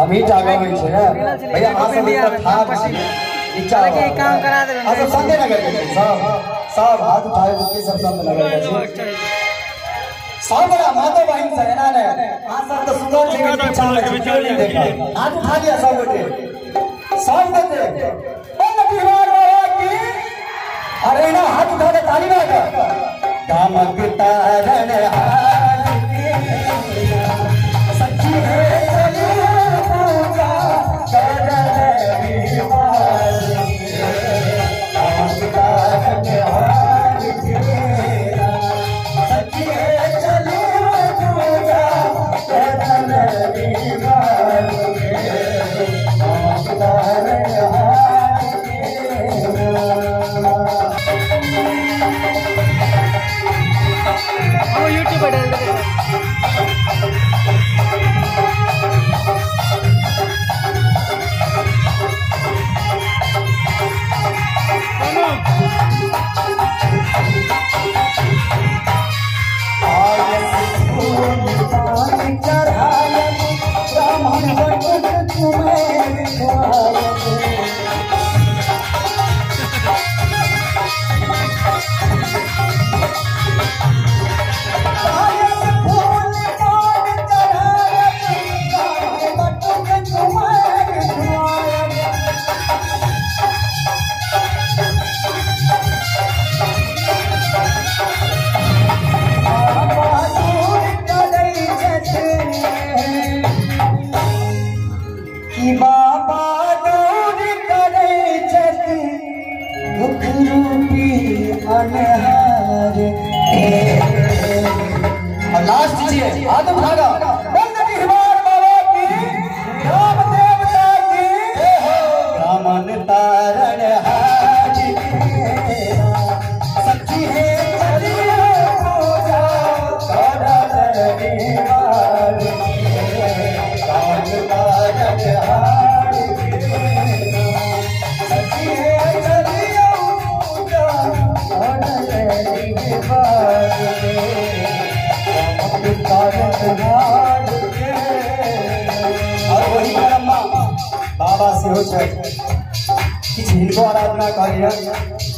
अभी जागा हुई है ना भैया, हां सब ठाक इच्छा काम करा दे सब संत नगर के सब सब हाथ उठाए के सब संत नगर के सब बड़ा माता बहन से ना ने हां सब तो सुंदर जी के इच्छा में देखा हाथ उठा लिया सब गोटे सब गोटे बंद बिहार बाबा की। अरे ना हाथ उठा के ताली मार गामक तारण हार के सच्ची है पूजा और वही बाबा से हो किछु हिनको आराधना करिए।